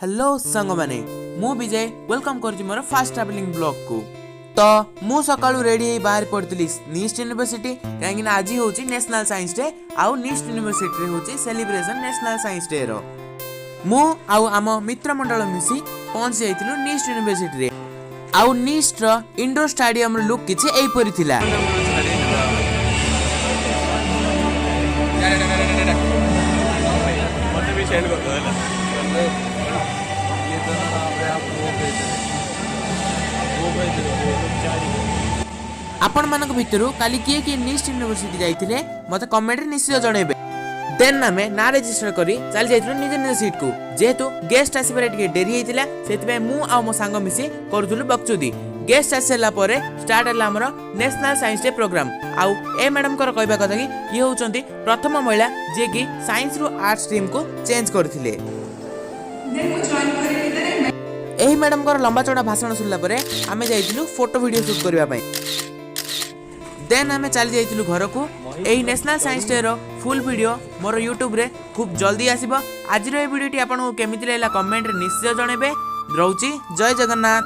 Hello ସାଙ୍ଗମାନେ, ମୁଁ ବିଜୟ welcome କରୁଛି ମୋର ଫାଷ୍ଟ ଟ୍ରାଭେଲିଂ ବ୍ଲଗ୍କୁ। ତ ମୁଁ ସକାଳୁ ରେଡ଼ି ହେଇ ବାହାରି ପଡ଼ିଥିଲି ନିଷ୍ଟ ୟୁନିଭର୍ସିଟି, କାହିଁକିନା ଆଜି ହେଉଛି ନ୍ୟାସନାଲ୍ ସାଇନ୍ସ ଡେ ଆଉ ନିଷ୍ଟ ୟୁନିଭର୍ସିଟିରେ ହେଉଛି ସେଲିବ୍ରେସନ୍ ନ୍ୟାସନାଲ୍ ସାଇନ୍ସ ଡେର। ମୁଁ ଆଉ ଆମ ମିତ୍ରମଣ୍ଡଳ ମିଶି ପହଞ୍ଚି ଯାଇଥିଲୁ ନିଷ୍ଟ ୟୁନିଭର୍ସିଟିରେ ଆଉ ନିଷ୍ଟର ଇଣ୍ଡୋର ଷ୍ଟାଡିୟମର ଲୁକ୍ କିଛି ଏହିପରି ଥିଲା। ମତେ ବି ସେଣ୍ଡ କରିଦବ ହେଲା। ଇଏ ତ ନା वो भेज दे, वो ଚାରି। ଆପଣମାନଙ୍କ ଭିତରୁ କାଲି କିଏ କିଏ ନିଷ୍ଟ ୟୁନିଭର୍ସିଟି ଯାଇଥିଲେ, ମୋତେ କମେଣ୍ଟରେ ନିଶ୍ଚୟ ଜଣାଇବେ। ଦେନ୍ ଆମେ ନାଁ ରେଜିଷ୍ଟର କରି ଚାଲି ଯାଇଥିଲୁ ନିଜ ନିଜ ସିଟ୍କୁ। ଯେହେତୁ ଗେଷ୍ଟ ଆସିବାରେ ଟିକେ ଡେରି ହେଇଥିଲା, ସେଥିପାଇଁ ମୁଁ ଆଉ ମୋ ସାଙ୍ଗ ମିଶି କରୁଥିଲୁ ବକଚୁଦି। ଗେଷ୍ଟ ଆସିସାରିଲା ପରେ ଷ୍ଟାର୍ଟ ହେଲା ଆମର ନ୍ୟାସନାଲ୍ ସାଇନ୍ସ ଡେ ପ୍ରୋଗ୍ରାମ। ଆଉ ଏ ମ୍ୟାଡ଼ାମଙ୍କର କହିବା କଥା କି ଇଏ ହେଉଛନ୍ତି ପ୍ରଥମ ମହିଳା, ଯିଏକି ସାଇନ୍ସରୁ ଆର୍ଟ ଷ୍ଟ୍ରିମ୍କୁ ଚେଞ୍ଜ କରିଥିଲେ। ଦେନ୍ ମୁଁ ଜଏନ୍ କରିଲି ଦେନ୍। ଏହି ମ୍ୟାଡ଼ାମଙ୍କର ଲମ୍ବା ଚौଡ଼ା ଭାଷଣ ଶୁଣିଲା ପରେ ଆମେ ଯାଇଥିଲୁ ଫଟୋ ଭିଡ଼ିଓ ସୁଟ୍ କରିବା ପାଇଁ। ଦେନ୍ ଆମେ ଚାଲି ଯାଇଥିଲୁ ଘରକୁ। ଏହି ନ୍ୟାସନାଲ୍ ସାଇନ୍ସ ଡେର ଫୁଲ୍ ଭିଡ଼ିଓ ମୋର ୟୁଟ୍ୟୁବରେ ଖୁବ୍ ଜଲ୍ଦି ଆସିବ। ଆଜିର ଏହି ଭିଡ଼ିଓଟି ଆପଣଙ୍କୁ କେମିତି ଲାଗିଲା, କମେଣ୍ଟରେ ନିଶ୍ଚୟ ଜଣାଇବେ। ରହୁଛି, ଜୟ ଜଗନ୍ନାଥ।